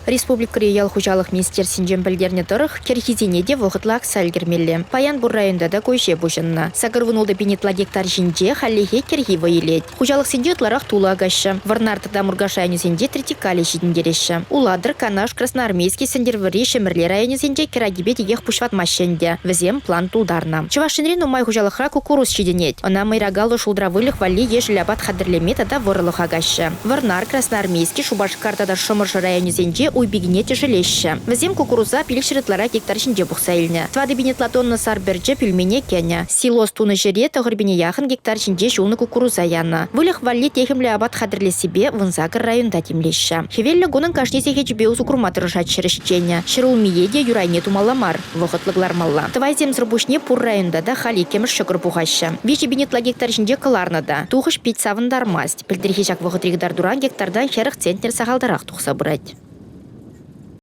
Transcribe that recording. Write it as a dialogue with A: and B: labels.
A: Республикӑри ял хуҫалӑх министерствинчен пӗлтернӗ тӑрӑх, кӗрхисене те вӑхӑтлӑ акса ӗлкӗрмелле. Паян пур районта та ку ӗҫе пуҫӑннӑ. 86 пин ытла гектар ҫинче хальлӗхе кӗрхи вӑй илет. Хуҫалӑхсенче ытларах тулӑ акаҫҫӗ. Вӑрнар тата Муркаш районӗсенче тритикале ҫитӗнтереҫҫӗ. Улатӑр, Канаш, Красноармейски, Сӗнтӗрвӑрри, Ҫӗмӗрле районӗсенче кӗракипе текех пуҫ ватмаҫҫӗ ӗнтӗ. Вӗсем план тултарнӑ. Чӑваш Енри нумай хуҫалӑхра куккурус ҫитӗнет. Ӑна мӑйракаллӑ шултра выльӑх валли ешӗл апат хатӗрлеме тата вӑрлӑх акаҫҫӗ. Вӑрнар, Красноармейски, Шупашкар тата Шӑмӑршӑ районӗсенче уй пикине тӗшӗлеҫҫӗ. Вӗсем куккуруса 500 ытларах гектар ҫинче пухса илнӗ. 4 пин ытла тонна сар пӗрчӗ пӳлмене кӗнӗ. Силос тунӑ ҫӗре 9 пине яхӑн гектар ҫинче ҫулнӑ куккуруса янӑ. Выльӑх валли техӗмлӗ апат хатӗрлессипе 18 районта тимлеҫҫӗ. Хӗвеллӗ кунӑн кашни сехечӗпе усӑ курма тӑрӑшать ҫӗр ӗҫченӗ. Ҫӗрулмие те юр айне тумалла мар, вӑхӑтлӑ кӑлармалла. Тӑвайсемсӗр пуҫне пур районта та халь иккӗмӗш ҫӑкӑр пухаҫҫӗ. 3 пин ытла гектар ҫинче кӑларнӑ та. Тухӑҫ пит савӑнтармасть. Пӗлтӗрхи ҫак вӑхӑтри кӑтартуран гектартан 40 центнер сахалтарах тухса пырать.